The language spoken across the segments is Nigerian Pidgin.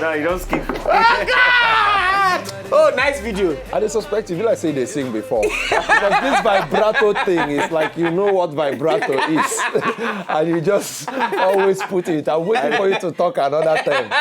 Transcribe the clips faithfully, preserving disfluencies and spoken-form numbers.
No, you don't skip. Oh, nice video. I dey suspect you, be like say they sing before. Because this vibrato thing is like you know what vibrato is. And you just always put it. I'm waiting for you to talk another time.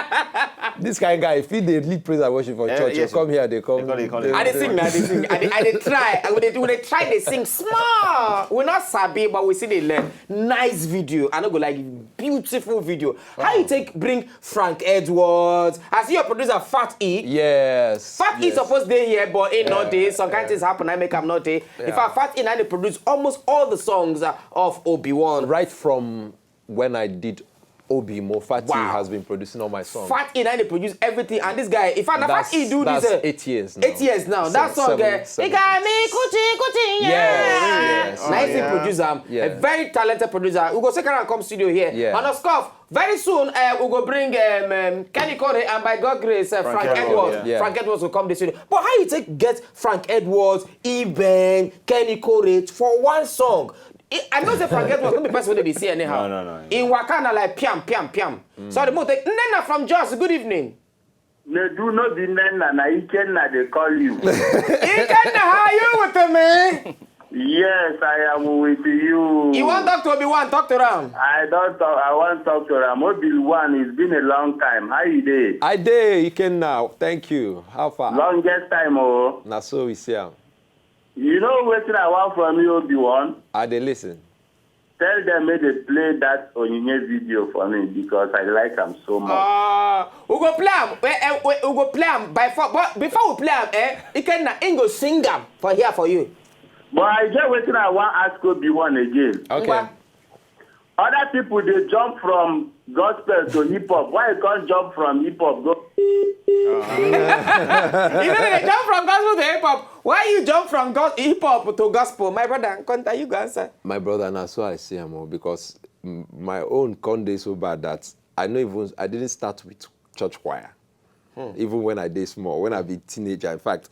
This kind of guy, if he dey lead praise and worship for Eh, church, yes, you come sir. Here, they come. They call it, call they- it. I dey sing, I dey sing. I dey, I dey try. I dey, we dey try dey sing small. We not sabi, but we see dey learn. Nice video. I no go like beautiful video. How you take bring Frank Edwards? I see your producer Fat E. Yes. Fat E yes. Supposed dey here, but he not Yeah, dey. Some kind yeah. Things happen. I make am not dey. In Yeah. Fact, Fat E now dey produce almost all the songs uh, of Obi Wan. Right from when I did Obi Mo, Fat E Wow. Has been producing all my songs. Fat E now dey produce everything, and this guy, in fact, na That's- Fat E do that's this. Uh, eight years now. Eight years now. That Seven- song, seven- uh, seven- he got me coochie coochie. Yeah. Yes, yes. Nice Yeah. producer. Yeah. A very talented producer. We go second and come studio here. Yeah. And of course, very soon uh, we go bring um, um, Kenny Corey and by God grace, uh, Frank, Frank Edwards. Edwards, yeah. Frank Edwards will come this studio. But how you take get Frank Edwards, Eben, Kenny Corey for one song? I I know say Frank Edwards no be person wey dey see anyhow. No, no, no. In Wakana like piam piam piam. Sorry, mo take Nena from Jos. Good evening. Nedu, no be Nena, na Ikenna dey call you. Ikenna, how you with me? Yes, I am with you. You wan talk to Obi Wan? Talk to am. I don't talk. I want talk to Ram. Obi Wan, it's been a long time. How you dey? I dey Ikenna. Thank you. How far? Longest time, oh. Na so we see am. You know wetin I want from you, Obi Wan? I dey listen. Tell them make they play that Onyinye video for me because I like am so much. Uh, we go play am. We, eh, we, we go play am by four. But before we play am, eh, Ikenna, he go sing am for here for you. But I get wetin I wan ask Obi Wan again. Okay. Ngwa. Other people dey jump from gospel to hip hop. Why you can't jump from hip hop go? You know they jump from gospel to hip hop. Why you jump from go- hip hop to gospel? My brother, Konta, you go answer. My brother, na so I see am o, because mm, my own con dey so bad that I no even I didn't start with church choir. Even when I dey small, when I be teenager, in fact,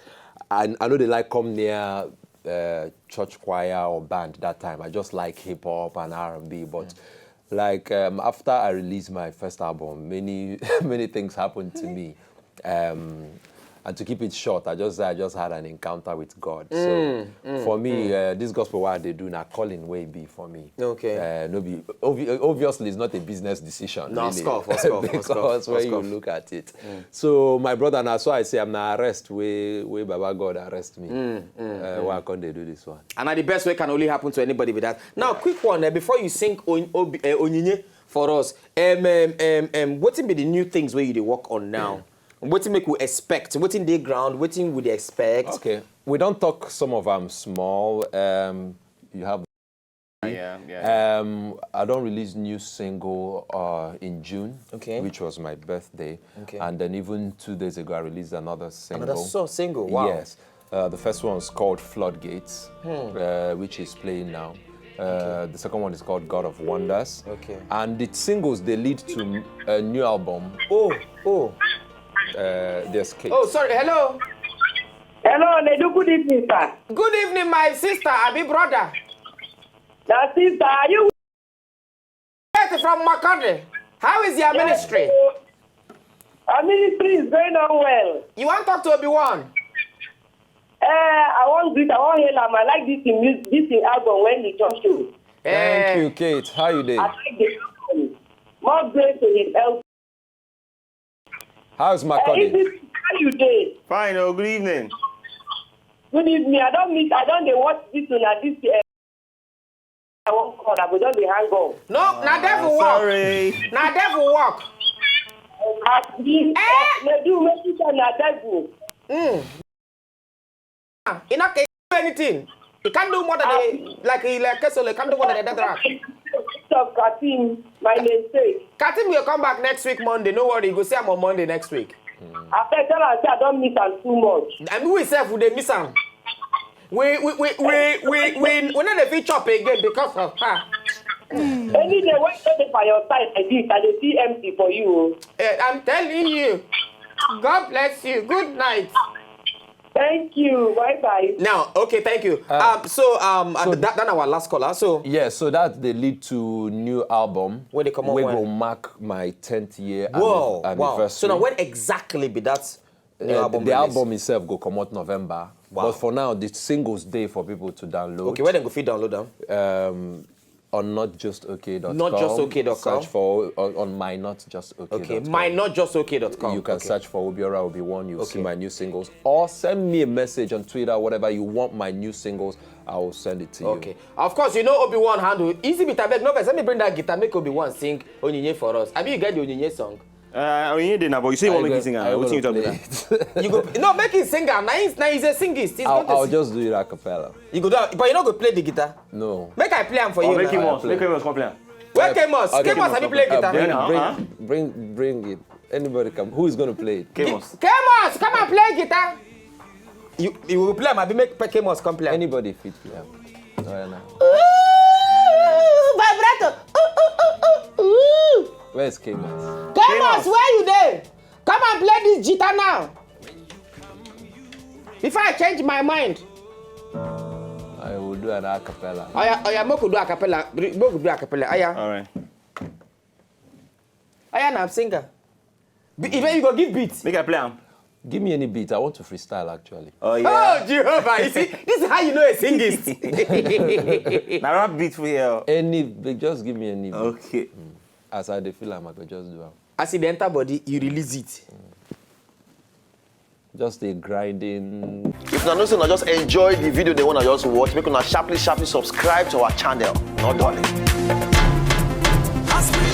I, I know they like come near uh, church choir or band that time. I just like hip hop and R and B, but like um, after I released my first album, many many things happened to me. Um, and to keep it short, I just I just had an encounter with God. So for me, uh, this gospel what they do now calling way be for me. Okay. Uh, no be obvi- obviously it's not a business decision. No, Really, scoff, scoff, because scoff, when scoff. You look at it, so my brother now so I say I'm now arrest way way Baba God arrest me. Uh, why can't they do this one? And na the best way can only happen to anybody with that. Now, quick one uh, before you sing on, Obi- uh, Onyinye for us. Um, um, um, um, what be the new things where you dey work on now? What make we expect? What in the ground? What we dey expect? Okay, we don't talk some of them small. Um, you have. Yeah, yeah. Um, I don't release new single uh, in June, Okay. Which was my birthday, Okay. And then even two days ago I released another single. Another so single. Wow. Yes. Uh, the first one is called Floodgates, uh, which is playing now. Uh, The second one is called God of Wonders. Okay. And the singles they lead to a new album. Oh, oh. Uh, the Escape. Oh, sorry. Hello. Hello, Nedu. Good evening, sir. Good evening, my sister, Abi brother. Now, sister, are you Yes, from Makurdi. How is your ministry? Our ministry is going on well. You want talk to Obi Wan? Uh, I want this. I want hail am. I like this in music, this in album when he just show. Thank Eh, you, Kate. How you doing? I like the album. More grace to his health. How's Uh, Makurdi? How you dey? Fine. Oh, good evening. Good evening. I don't miss. I don't dey watch this one at this. Uh, I won't call. I go just dey hang up. No, na devil work. Sorry. Na devil work. As the Eh? Nedu make it na devil. Mm. He not can do anything. He can't do more than a, like he like Kesole, he can't do more than a dead rat. Of Katim, my namesake. Katim will come back next week Monday. No worry, you go see him on Monday next week. I bet tell am say I don't miss am too much. And we self we dey miss him. We we we we we we, we not the fit chop again because of her. Any day when you dey by your side like this, I dey see empty for you. Oh. Eh, I'm telling you. God bless you. Good night. Thank you. Bye bye. Now, okay, thank you. um, so, um, so that, that our last caller. So, Yeah, so that they lead to new album. Wey dey comot Wey when? Go mark my tenth year wow, anniv- wow. Anniversary. So now, when exactly be that new Uh, album? the Release? Album itself go comot November. Wow. But for now, the singles dey for people to download. Okay, where dem go fit download them? Um, on not just okay dot com. Not just okay dot com. Search for on, on my not just okay. Okay, my not just okay dot com. You can Okay. Search for Obiora Obi One. You'll see Okay. My New Singles, or send me a message on Twitter. Whatever you want, My New Singles, I will send it to you. Okay. Of course, you know Obi One handle. Easy bit, abeg, no vex. Let me bring that guitar, make Obi One sing Onyinye for us. Abi you get the Onyinye song? Uh, Onyinye dey na, but you say you wan I make go- him sing I am. go Wetin you talk be play that? You go. No, make him sing am. Now he's, now he's a singer. He's I'll, going to I'll sing. Just do it a cappella. You go do, but you no go play the guitar. No. Make I play am for Or you. Make him Now. once. Make him once. Come play am. Where Kamos? Okay, Kamos, have you played Uh, guitar? bring, Yeah, bring, huh? bring, bring it. Anybody come? Who is going to play it? Kamos. Kamos, come and play guitar. You you will play am. Abi make Kamos come play am. Anybody fit play am. Oh, yeah, now. Ooh, vibrato. Ooh, ooh, ooh, ooh, ooh. Where's Kamos? Kamos, where you dey? Come and play this guitar now. Before I change my mind. I will do an a cappella. Oya, oya, make we do a cappella. Make we do a cappella. Oya. All right. Oya, na singer. Be- If you go give beat. Make I play am. Give me any beat. I want to freestyle, actually. Oh yeah. Oh, Jehovah. You see, this is how you know a singist. Na rap beat for here. Any beat, just give me any beat. Okay. As I dey feel am, I go just do am. As e dey enter body, you release it. Just a grinding. If una know say una just enjoy the video, they wanna just watch, make una sharply sharply subscribe to our channel. Not darling. As we